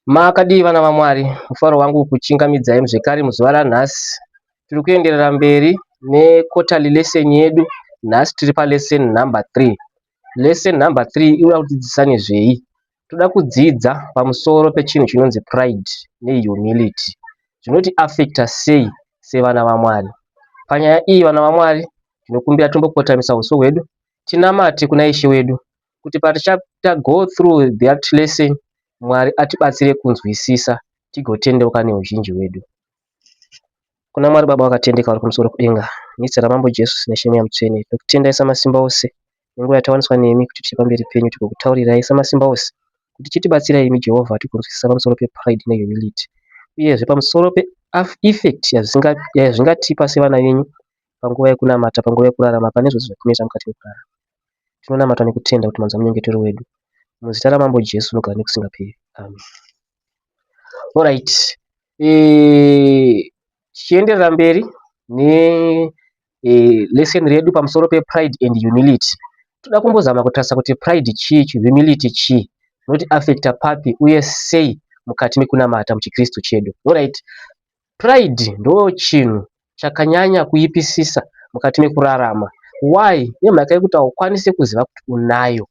Makadii vana vaMwari, mufaro wangu kukuchingamidzai zvekare muzuva ranhasi. Tiri kuenderera mberi nequarterly lesson yedu. Nhasi tiri palesson number 3. Lesson number 3 inoda kutidzidzisa nezvei? Toda kudzidza pamusoro pechinhu chinonzi pride nehumility. Zvinotiafecta sei sevana vaMwari? Panyaya iyi vana vaMwari, ndinokumbira tombokotamisa uso hwedu tinamate kuna Ishe wedu kuti patichaita go through that lesson Mwari atibatsire kunzwisisa tigotendeuka neuzhinji hwedu. Kuna Mwari Baba vakatendeka vari kumusoro kudenga, nezita raMambo Jesu naIshe Mweya Mutsvene, tinokutendai samasimba ose nenguva yatawaniswa nemi kuti tiri pamberi penyu tigokutaurirai samasimba ose kuti chitibatsirai imi Jehovha tigonzwisisa pamusoro pepride nehumility uyezve pamusoro peeffect yazvingatipa sevana venyu panguva yekunamata, panguva yekurarama, pane zvose zvatinoita mukati mekurarama. Tinonamata nekutenda kuti manzwa munyengetero wedu. Muzita raMambo Jesu unogara nekusingaperi. Amen. Alright. Tichienderera mberi ne lesson redu pamusoro pepride and humility. Toda kumbozama kutarisa kuti pride chii, humility chii, zvinoti affecta papi uye sei mukati mekunamata muchiKristu chedu. Alright. Pride ndo chinhu chakanyanya kuipisisa mukati mekurarama. Why? Nemhaka yekuti haukwanisi kuziva kuti unayo.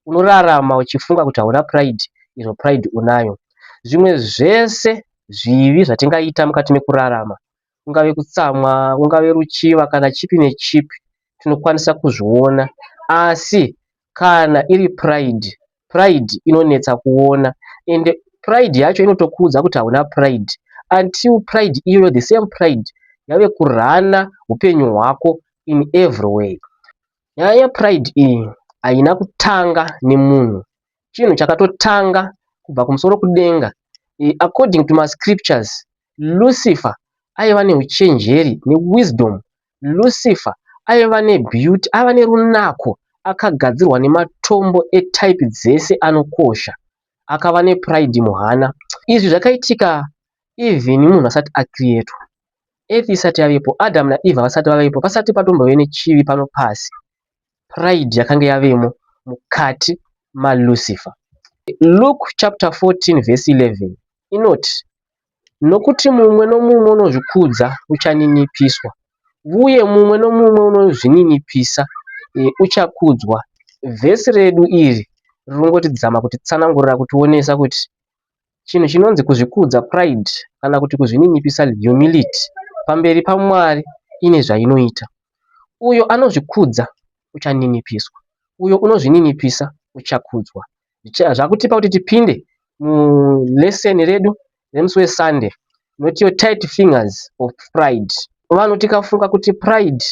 Unorarama uchifunga kuti hauna pride, izvo pride unayo. Zvimwe zvese zvivi zvatingaita mukati mekurarama, kungave kutsamwa, kungave ruchiva kana chipi nechipi, tinokwanisa kuzviona. Asi kana iri pride, pride inonetsa kuona ende pride yacho inotokuudza kuti hauna pride until pride iyoyo, the same pride yave kurana upenyu hwako in every way. Nyaya yepride iyi haina kutanga nemunhu, chinhu chakatotanga kubva kumusoro kudenga. According to mascriptures, Lucifer aiva neuchenjeri newisdom. Lucifer aiva nebeauty, aiva nerunako, akagadzirwa nematombo etype dzese anokosha. Akava nepride muhana. Izvi zvakaitika even munhu asati acreatwa, earth isati yavepo, Adam naEva vasati vavepo, pasati patombove nechivi pano pasi. Pride yakanga yavemo mukati maLucifer. Luke chapter 14 verse 11 inoti, nokuti mumwe nomumwe unozvikudza uchaninipiswa, uye mumwe nomumwe unozvininipisa uchakudzwa. Vhesi redu iri rinongotidzama kutitsanangurira kutionesa kuti chinhu chinonzi kuzvikudza pride kana kuti kuzvininipisa humility pamberi paMwari ine zvainoita. Uyo anozvikudza uchaninipiswa, uyo unozvininipisa uchakudzwa. Zvakutipa kuti tipinde mulesson redu remusi weSunday inotiyo tight fingers of pride. Vanhu tikafunga kuti pride,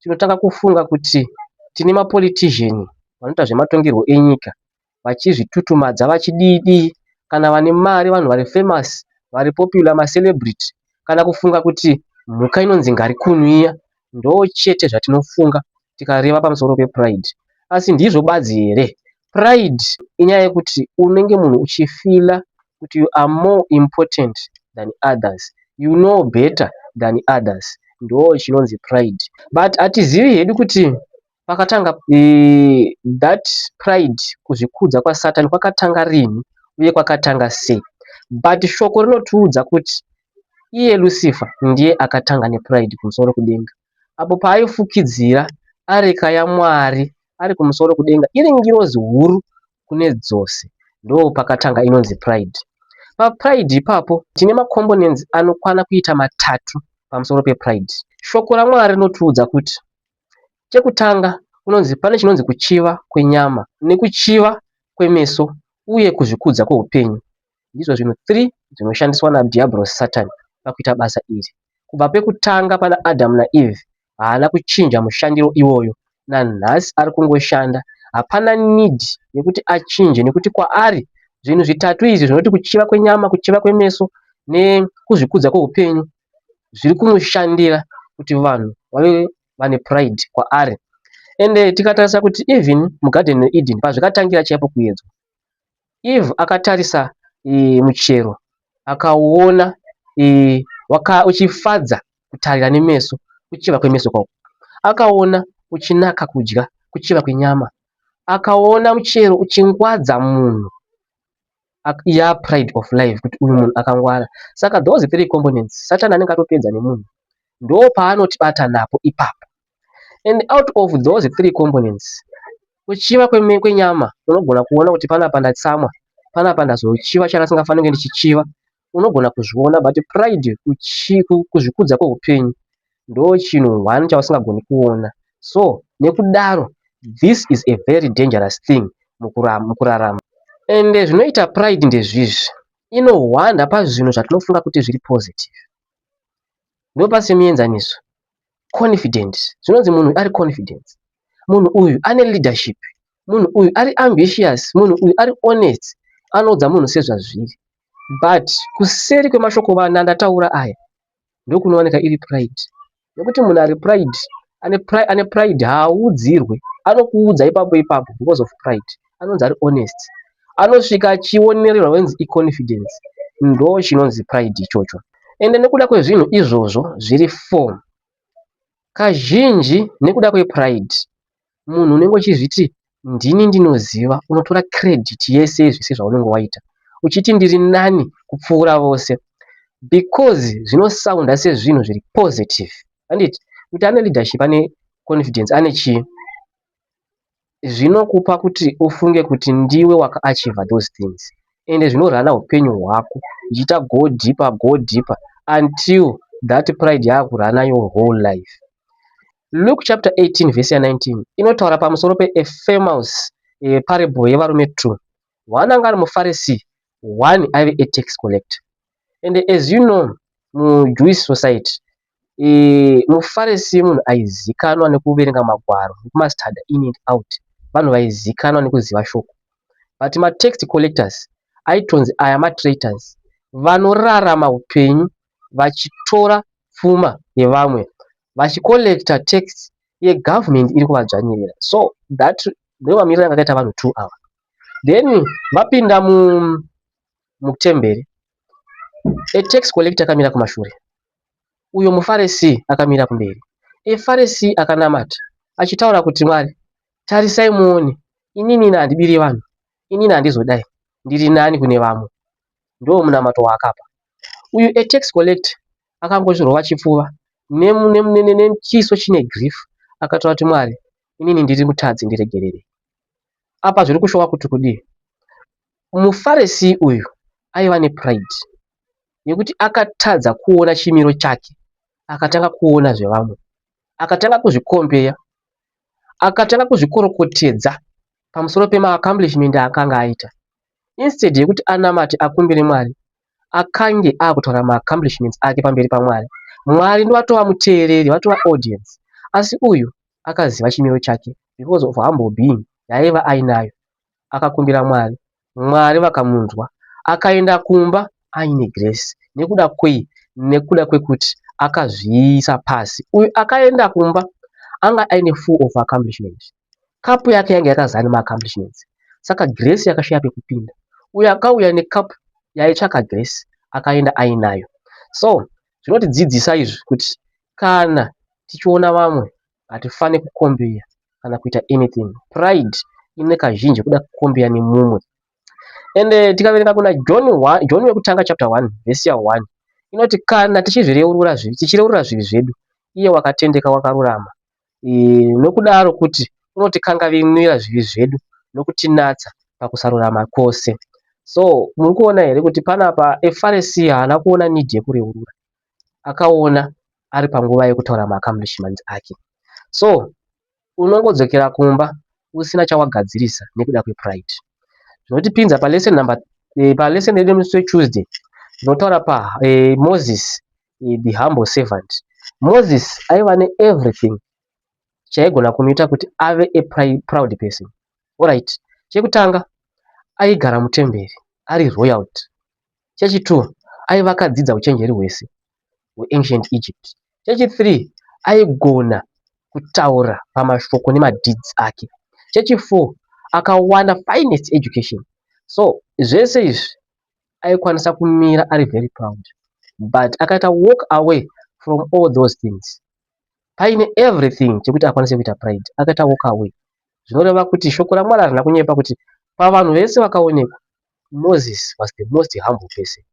tinotanga kufunga kuti tine mapolitician vanoita zvematongerwo enyika vachizvitutumadza vachidii dii, kana vane mari, vanhu vari famous, vari popular, macelebrity, kana kufunga kuti mhuka inonzi ngarikunu iya. Ndo chete zvatinofunga tikareva pamusoro pepride. Asi ndizvo badzi here? Pride inyaya yekuti unenge munhu uchifeela kuti you are more important than others, you know better than others. Ndo chinonzi pride. But hatizivi hedu kuti pakatanga that pride, kuzvikudza kwaSatani kwakatanga rini uye kwakatanga sei. But shoko rinotiudza kuti iye Lucifer ndiye akatanga nepride kumusoro kudenga. Apo paaifukidzira areka yaMwari ari kumusoro kudenga iri ngirozi huru kune dzose, ndo pakatanga inonzi pride. Papride ipapo tine macomponents anokwana kuita matatu pamusoro pepride. Shoko raMwari rinotiudza kuti chekutanga kunonzi pane chinonzi kuchiva kwenyama nekuchiva kwemeso uye kuzvikudza kweupenyu. Ndizvo zvinhu 3 zvinoshandiswa nadhiabhorosi Satani pakuita basa iri. Kubva pekutanga pana Adamu naEve haana kuchinja mushandiro iwoyo, nanhasi ari kungoshanda. Hapana need yekuti achinje nekuti kwaari zvinhu zvitatu izvi zvinoti kuchiva kwenyama, kuchiva kwemeso nekuzvikudza kweupenyu zviri kumushandira kuti vanhu vave vane pride kwaari. Ende tikatarisa kuti even mugadheni reEden pazvakatangira chaipo kuedzwa, Eve akatarisa muchero akauona uchifadza kutarira nemeso, kuchiva kwemeso kwako. Akaona uchinaka kudya, kuchiva kwenyama. Akaona muchero uchingwadza munhu. Yapride of life, kuti uyu munhu akangwara. Saka those three components, Satani anenge atopedza nemunhu, ndo paanotibata napo ipapo. And out of those three components, kuchiva kwenyama, unogona kuona kuti panapa ndatsamwa, panapa ndazochiva chandasingafaniri kunge ndichichiva, unogona kuzviona. But pride, kuzvikudza kweupenyu, ndo chinhu one chausingagoni kuona. So nekudaro this is a very dangerous thing mukurarama. Ende zvinoita pride ndezvizvi: inohwanda pazvinhu zvatinofunga kuti zviri positive. Ndopa semuenzaniso, confident. Zvinonzi munhu ari confident, munhu uyu ane leadership, munhu uyu ari ambitious, munhu uyu ari honest, anoudza munhu sezvazviri. But kuseri kwemashoko vana ndataura aya ndokunowanika iri pride, nekuti munhu ari pride ane pride haaudzirwe, anokuudza ipapo ipapo because of pride. Anonzi ari honest, anosvika achionererwa wenzi iconfidence. Ndo chinonzi pride ichocho. Ende nekuda kwezvinhu izvozvo zviri four, kazhinji nekuda kwepride, munhu unenge uchizviti, "Ndini ndinoziva." Unotora credit yese yezvese zvaunenge waita, uchiti, "Ndiri nani kupfuura vose," because zvinosounda sezvinhu zviri positive, handiti? Kuti ane leadership, ane confidence, ane chii, zvinokupa kuti ufunge kuti ndiwe wakaachieva those things. Ende zvinorana upenyu hwako uchiita go deeper, go deeper, until that pride yaakurana your whole life. Luke chapter 18 vhesi ya19 inotaura pamusoro peafamous parable yevarume two. One anga ari muFarisi, one aive atax collector. And as you know, muJewish society, muFarisi munhu aizikanwa nekuverenga magwaro nekumastudy in and out, vanhu vaizikanwa nekuziva shoko. But matax collectors aitonzi aya matraitors, vanorarama upenyu vachitora pfuma yevamwe, vachicollecta tax yegovernment iri kuvadzvanyirira. So that ndo mamiriro anga akaita vanhu two ava. Then vapinda mutemberi, atax collector akamira kumashure, uyo muFarisi akamira kumberi. EFarisi akanamata achitaura kuti, "Mwari, tarisai muone, inini handibiri vanhu, inini handizodai, ndiri nani kune vamwe." Ndo munamato waakapa. Uyu atax collector akangozvirova chipfuva nechiso chine grief, akataura kuti, "Mwari, inini ndiri mutadzi, ndiregererei." Apa zviri kushowa kuti kudii? MuFarisi uyu aiva nepride yekuti akatadza kuona chimiro chake, akatanga kuona zvevamwe, akatanga kuzvicompare, akatanga kuzvikorokotedza pamusoro pemaaccomplishment aakanga aita. Instead yekuti anamate akumbire Mwari, akange akutaura maaccomplishments ake pamberi paMwari. Mwari ndovatova muteereri, vatova audience. Asi uyu akaziva chimiro chake because of humble being yaaiva ainayo. Akakumbira Mwari, Mwari vakamunzwa, akaenda kumba aine grace. Nekuda kwei? Nekuda kwekuti akazviisa pasi. Uyu akaenda kumba anga aine full of accomplishment, kapu yake yanga yakazara nemaaccomplishments, saka grace yakashaya pekupinda. Uyu akauya nekapu yaitsvaka grace, akaenda ainayo. So zvinotidzidzisa izvi kuti kana tichiona vamwe, hatifani kucompare kana kuita anything. Pride ine kazhinji kuda kucompare nemumwe. Ende tikaverenga kuna John wekutanga chapter 1 vhesi ya1, inoti, "Kana tichizvireurura zvivi, tichireurura zvivi zvedu, iye wakatendeka wakarurama, nokudaro kuti unotikanganwira zvivi zvedu nokutinatsa pakusarurama kwose." So muri kuona here kuti panapa eFarisi haana kuona need yekureurura? Akaona ari panguva yekutaura maaccomplishments ake. So unongodzokera kumba usina chawagadzirisa nekuda kwepride. Zvinotipinza palesson number palesson yedu yemusi weTuesday, tinotaura paMoses, the humble servant. Moses aiva neeverything chaigona kumuita kuti ave a proud person. Alright, chekutanga, aigara mutemberi ari royalty. Chechi2, aiva akadzidza uchenjeri hwese hweancient Egypt. Chechi3, aigona kutaura pamashoko nemadeeds ake. Chechi4, akawana finest education. So zvese izvi aikwanisa kumira ari very proud, but akaita walk away from all those things. Paine everything chekuti akwanise kuita pride, akaita walk away. Zvinoreva kuti shoko raMwari harina kunyepa, kuti pavanhu vese vakaonekwa Moses was the most humble person.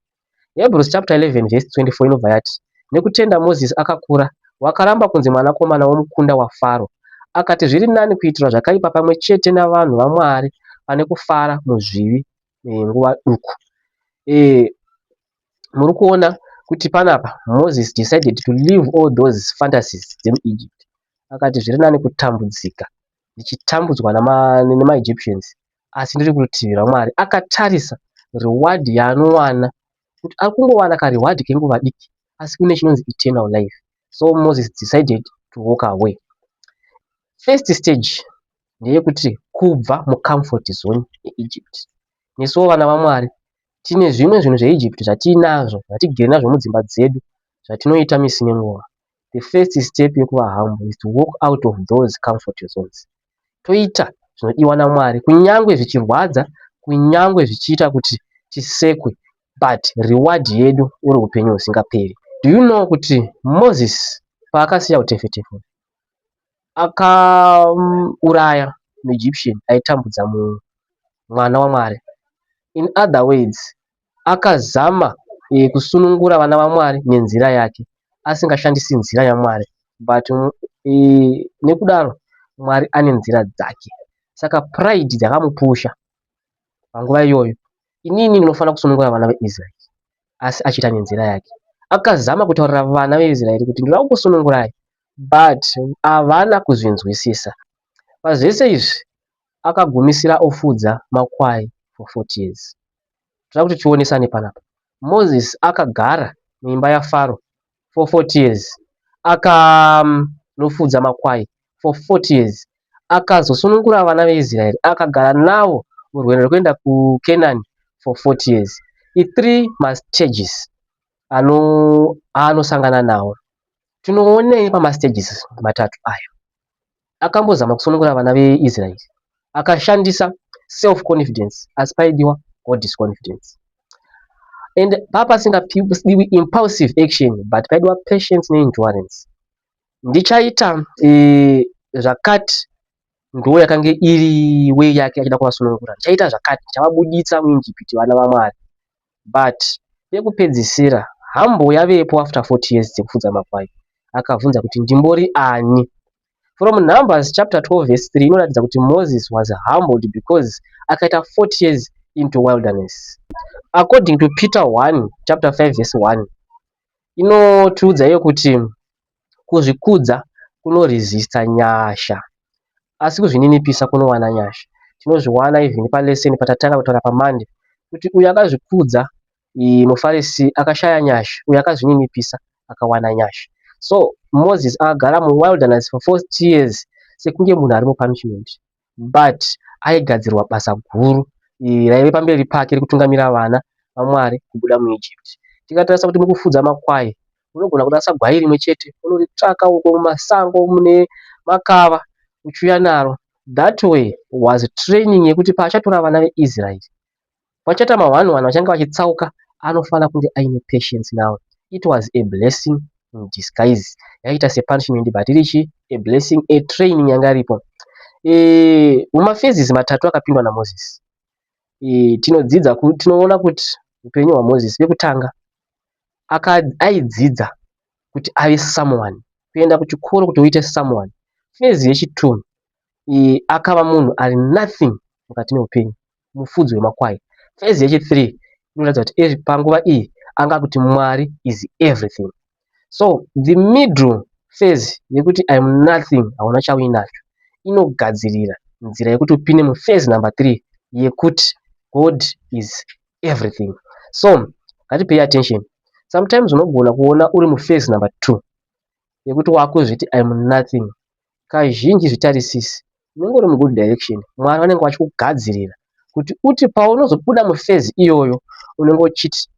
Hebrews chapter 11 verse 24 inobva yati, "Nekutenda Mozisi akakura, wakaramba kunzi mwanakomana womukunda waFaro. Akati zviri nani kuitirwa zvakaipa pamwe chete navanhu vaMwari pane kufara muzvivi nguva duku." Muri kuona kuti panapa Moses decided to leave all those fantasies dzemuEgypt. Akati zviri nani kutambudzika ndichitambudzwa nemaEgyptians, asi ndiri kurutivi rwaMwari. Akatarisa reward yaanowana, kuti ari kungowana kareward kenguva diki, asi kune chinonzi eternal life. So Moses decided to walk away. First stage ndeyekuti kubva mucomfort zone yeEgypt. Nesuwo vana vaMwari tine zvimwe zvinhu zveEgypt zvatiinazvo, zvatigere nazvo mudzimba dzedu, zvatinoita misi nenguva. The first step yekuva humble is to walk out of those comfort zones. Toita zvinodiwa naMwari, kunyangwe zvichirwadza, kunyangwe zvichiita kuti tisekwe, but reward yedu uri upenyu husingaperi. Do you know kuti Moses paakasiya utefetefe, akauraya muEgyptian aitambudza mwana waMwari? In other words, akazama kusunungura vana vaMwari nenzira yake, asingashandisi nzira yaMwari, but nekudaro Mwari ane nzira dzake. Saka pride dzakamupusha panguva iyoyo, inini ndinofanira kusunungura vana veIsraeri, asi achiita nenzira yake. Akazama kutaurira vana veIsraeri kuti ndinoda kukusunungurai, but havana kuzvinzwisisa. Pazvese izvi akagumisira ofudza makwai for 40 years. Toda kuti tionesane panapa. Moses akagara muimba yaFaro for 40 years, akanofudza makwai for 40 years, akazosunungura vana veIsraeri, akagara navo murwendo rwekuenda kuCanaan for 40 years. I3 mastages aanosangana nawo. Tinoonei pamastages matatu aya? Akambozama kusunungura vana veIsraeri, akashandisa self confidence, asi paidiwa God's confidence. And papasingadiwi impulsive action, but paidiwa patience neendurance. Ndichaita zvakati, ndo yakanga iri way yake achida kuvasunungura. Ndichaita zvakati, ndichavabuditsa muIjipiti vana vaMwari. But pekupedzisira humble yavepo after 40 years dzekufudza makwai, akabvunza kuti ndimbori ani? From Numbers chapter 12 verse 3 inoratidza kuti Moses was humbled because akaita 40 years into wilderness. According to Peter 1 chapter 5 verse 1, inotiudza iyo kuti kuzvikudza kunoresista nyasha, asi kuzvininipisa kunowana nyasha. Tinozviwana even palesson patatanga kutaura paMonday kuti uyu akazvikudza, muFarisi, akashaya nyasha, uyu akazvininipisa akawana nyasha. So Moses akagara muwilderness for 40 years sekunge munhu ari mupunishment, but aigadzirwa basa guru raive pamberi pake rekutungamira vana vaMwari kubuda muEgypt. Tikatarisa kuti mukufudza makwai unogona kurasa gwai rimwe chete, unoritsvaka uko mumasango mune makava uchiuya naro. That way was training yekuti paachatora vana veIsraeri, pachaita ma1 1 vachange vachitsauka, anofanira kunge aine patience navo. It was a blessing in disguise. Yaita sepunishment, but iri chi a blessing, a training yanga iripo. Mumaphases matatu akapindwa naMoses, tinodzidza, tinoona kuti upenyu hwaMoses, pekutanga aidzidza kuti ave someone, kuenda kuchikoro kuti uite someone. Phase yechi2, akava munhu ari nothing mukati meupenyu, mufudzi wemakwai. Phase yechi3 inoratidza kuti panguva iyi anga kuti Mwari is everything. So the middle phase yekuti I am nothing, hauna chauinacho, inogadzirira nzira yekuti upinde muphase number 3 yekuti God is everything. So ngatipay attention. Sometimes unogona kuona uri muphase number 2 yekuti wakuzviti I am nothing. Kazhinji zvitarisisi, unenge uri mugood direction. Mwari vanenge vachikugadzirira kuti uti paunozobuda muphase iyoyo unenge uchiti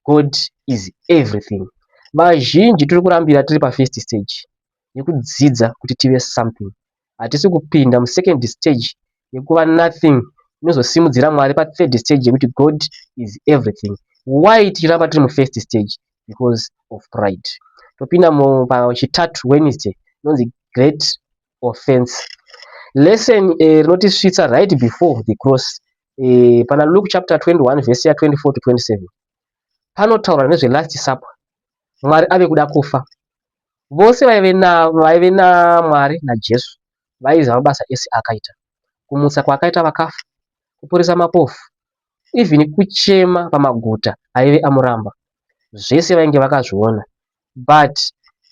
God is everything. Vazhinji tiri kurambira tiri pafirst stage yekudzidza kuti tive something. Hatisi kupinda musecond stage yekuva nothing inozosimudzira Mwari pathird stage yekuti God is everything. Why tichiramba tiri mufirst stage? Because of pride. Topinda pachitatu, Wednesday, inonzi Great Offense. Lesson rinotisvitsa right before the cross. Pana Luke chapter 21 verse ya 24 to 27 panotaura nezvelast supper. Mwari ave kuda kufa. Vose vaive naMwari naJesu vaiziva mabasa ese aakaita. Kumutsa kwaakaita vakafa, kuporesa mapofu, even kuchema pamaguta aive amuramba. Zvese vainge vakazviona. But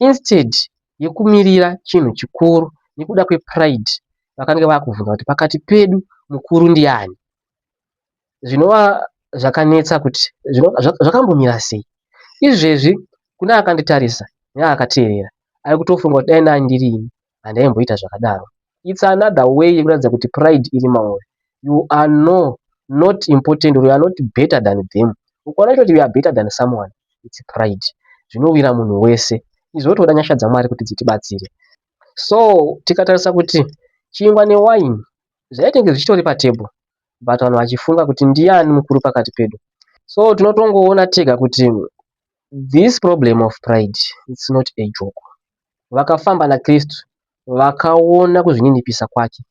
instead yekumirira chinhu chikuru, nekuda kwepride vakange vakubvunza kuti pakati pedu mukuru ndiani. Zvinova zvakanetsa kuti zvakambomira sei. Izvezvi kune akanditarisa neakateerera ari kutofunga kuti dai ndanga ini handaimboita zvakadaro. It's another way yekuratidza kuti pride iri mauri. You are not important or you are not better than them. Ukaona uchitoti you are better than someone, it's pride. Zvinowira munhu wese. Izvi zvotoda nyasha dzaMwari kuti dzitibatsire. So tikatarisa kuti chingwa newaini zvaitenge zvichitori patable, but vanhu vachifunga kuti ndiani mukuru pakati pedu. So tinotongoona tega kuti this problem of pride, it's not a joke. Vakafamba naKristu vakaona kuzvininipisa kwake,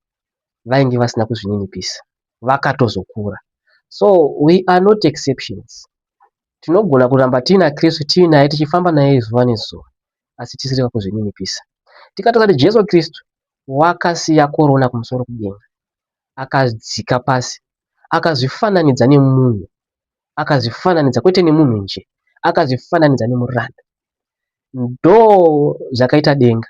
vainge vasina kuzvininipisa vakatozokura. So we are not exceptions. Tinogona kuramba tiina Kristu, tiinaye, tichifamba naye zuva nezuva, asi tisiri kuzvininipisa. Tikatarisa kuti Jesu Kristu wakasiya korona kumusoro kudenga, akadzika pasi, akazvifananidza nemunhu, akazvifananidza kwete nemunhu nje, akazvifananidza nemuranda. Ndo zvakaita denga.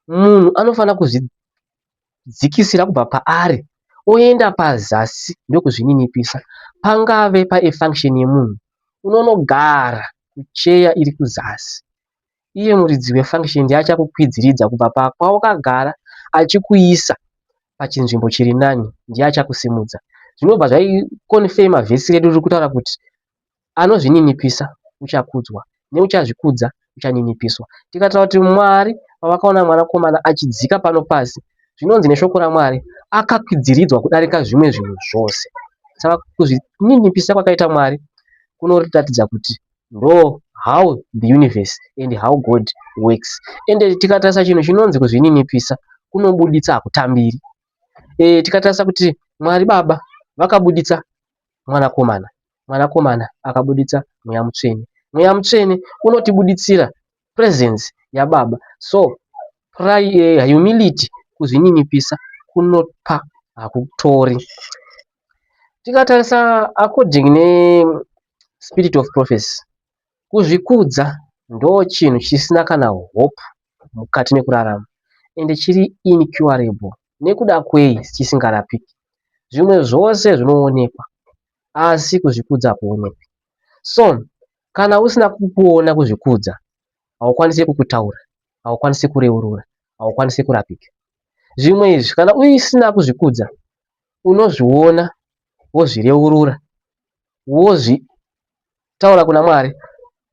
Munhu anofanira kuzvidzikisira kubva paari oenda pazasi ndokuzvininipisa. Pangave pafunction yemunhu, unonogara kucheya iri kuzasi. Iye muridzi wefunction ndiye achakukwidziridza kubva pawakagara achikuisa pachinzvimbo chiri nani, ndiye achakusimudza. Zvinobva zvaconfirma vhesi redu riri kutaura kuti anozvininipisa uchakudzwa, neuchazvikudza uchaninipiswa. Tikataura kuti Mwari pavakaona mwanakomana achidzika pano pasi, zvinonzi neshoko raMwari akakwidziridzwa kudarika zvimwe zvinhu zvose. Saka kuzvininipisa kwakaita Mwari kunoratidza kuti ndo how the universe and how God works. Ende tikatarisa chinhu chinonzi kuzvininipisa kunobuditsa hakutambiri. Tikatarisa kuti Mwari Baba vakabuditsa mwanakomana, mwanakomana akabuditsa Mweya Mutsvene. Mweya Mutsvene unotibuditsira presence yaBaba. So humility, kuzvininipisa kunopa, hakutori. Tikatarisa according nespirit of prophecy, kuzvikudza ndo chinhu chisina kana hope mukati mekurarama, ende chiri incurable. Nekuda kwei chisingarapiki? Zvimwe zvose zvinoonekwa, asi kuzvikudza hakuonekwi. So kana usina kukuona kuzvikudza, haukwanisi kukutaura, haukwanisi kureurura, haukwanisi kurapika. Zvimwe izvi, kana usina kuzvikudza, unozviona, wozvireurura, wozvitaura kuna Mwari,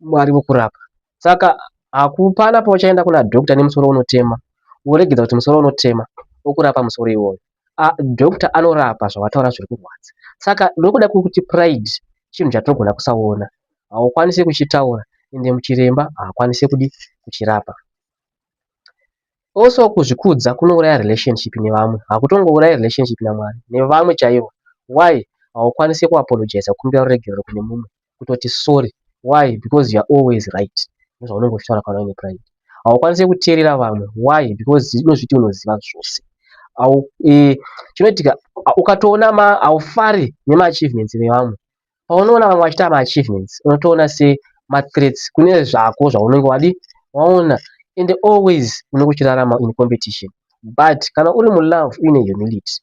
Mwari vokurapa. Saka hakupana pauchaenda kuna doctor nemusoro unotema, woregedza kuti musoro unotema, okurapa musoro iwoyo. Doctor anorapa zvawataura zviri kurwadza. Saka nokuda kwekuti pride chinhu chatinogona kusaona, haukwanisi kuchitaura, ende muchiremba haakwanisi kudi kuchirapa. Also kuzvikudza kunouraya relationship nevamwe. Hakutongourayi relationship naMwari, nevamwe chaivo. Why? Haukwanisi kuapologiza, kukumbira ruregerero kune mumwe, kutoti sorry. Why? Because you are always right. Ndozvaunenge uchitaura kana uine pride. Haukwanisi kuteerera vamwe. Why? Because unozviti unoziva zvose. Chinoitika ukatoona haufari nemaachievements evamwe. Paunoona vamwe vachiita maachievements, unotoona semathreats kune zvako zvaunenge wadi waona. Ende always unenge uchirarama in competition. But kana uri mulove uine humility,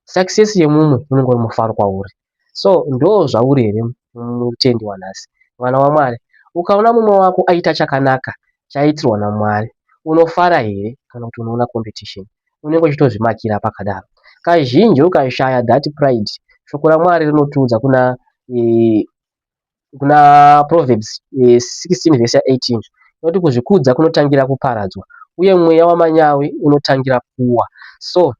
success yemumwe unenge uri mufaro kwauri. So ndo zvauri here mutendi wanhasi, mwana waMwari? Ukaona mumwe wako aita chakanaka chaitirwa naMwari, unofara here kana kuti unoona competition? Unenge uchitozvimakira pakadaro. Kazhinji ukashaya that pride, shoko raMwari rinotiudza kuna Proverbs 16 verse 18 inoti kuzvikudza kunotangira kuparadzwa uye mweya wamanyawi unotangira kuwa. So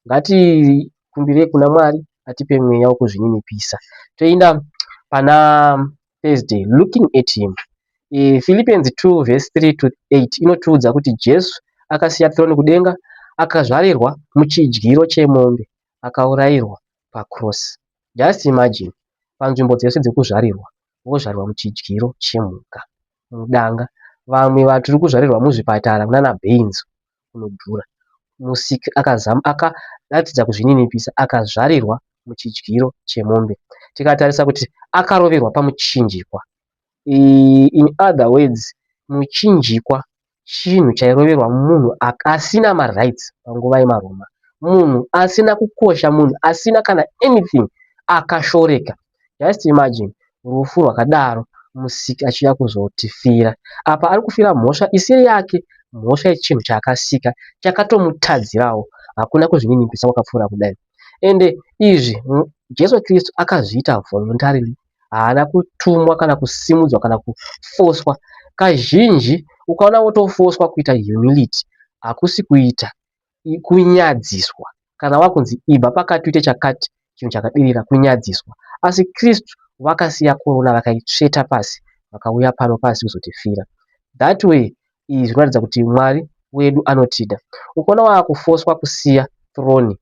ngatikumbirei kuna Mwari atipe mweya wokuzvininipisa. Toenda pana Thursday, looking at him. Philippians 2 verse 3 to 8 inotiudza kuti Jesu akasiya throne kudenga, akazvarirwa muchidyiro chemombe, akaurayirwa pacross. Just imagine panzvimbo dzese dzekuzvarirwa wozvarirwa muchidyiro chemhuka mudanga. Vamwe vatiri kuzvarirwa muzvipatara kunana Baines kunodhura. Musiki akaratidza kuzvininipisa akazvarirwa muchidyiro chemombe. Tikatarisa kuti akaroverwa pamuchinjikwa. In other words, muchinjikwa chinhu chairoverwa munhu asina marights panguva yemaRoma. Munhu asina kukosha, munhu asina kana anything, akashoreka. Just imagine rufu rwakadaro musiki achiuya kuzotifira. Apa ari kufira mhosva isiri yake, mhosva yechinhu chaakasika chakatomutadzirawo. Hakuna kuzvininipisa kwakapfuura kudai. Ende izvi Jesu Kristu akazviita voluntarily, haana kutumwa kana kusimudzwa kana kufoswa. Kazhinji ukaona wotofoswa kuita humility hakusi kuita, kunyadziswa. Kana wakunzi ibva pakati uite chakati, chinhu chakadirira kunyadziswa. Asi Kristu vakasiya korona vakaitsveta pasi vakauya pano pasi kuzotifira. That way izvi zvinoratidza kuti Mwari wedu anotida. Ukaona wakufoswa kusiya throne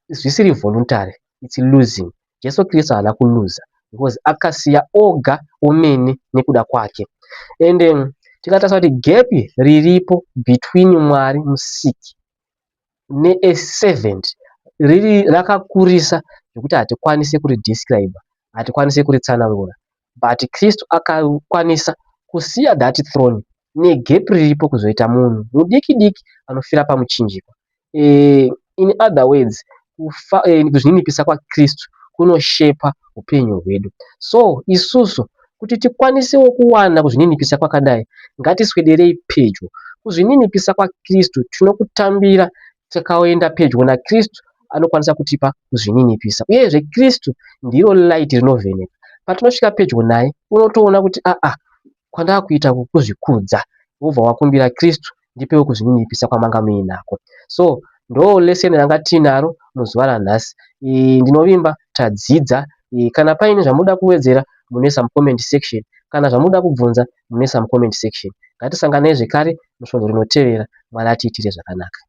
zvisiri voluntary, it's losing. Jesu Kristu haana kuluza because akasiya oga omene nekuda kwake. Ende tikatarisa kuti gap riripo between Mwari musiki neaservant riri rakakurisa zvekuti hatikwanisi kuridescribe, hatikwanisi kuritsanangura. But Kristu akakwanisa kusiya that throne negap riripo kuzoita munhu mudiki diki anofira pamuchinjikwa. In other words, kuzvininipisa kwaKristu kunoshepa upenyu hwedu. So isusu kuti tikwanisewo kuwana kuzvininipisa kwakadai, ngatiswederei pedyo. Kuzvininipisa kwaKristu tinokutambira tikaenda pedyo naKristu anokwanisa kutipa kuzvininipisa. Uyezve Kristu ndiro light rinovheneka. Patinosvika pedyo naye unotoona kuti aa kwandakuita kuzvikudza, wobva wakumbira Kristu ndipewo kuzvininipisa kwamanga muinako. So ndo lesson ranga tiinaro muzuva ranhasi. Ndinovimba tadzidza. Kana paine zvamunoda kuwedzera munoisa mucomment section, kana zvamunoda kubvunza munoisa mucomment section. Ngatisanganei zvekare musvondo rinotevera. Mwari atiitire zvakanaka.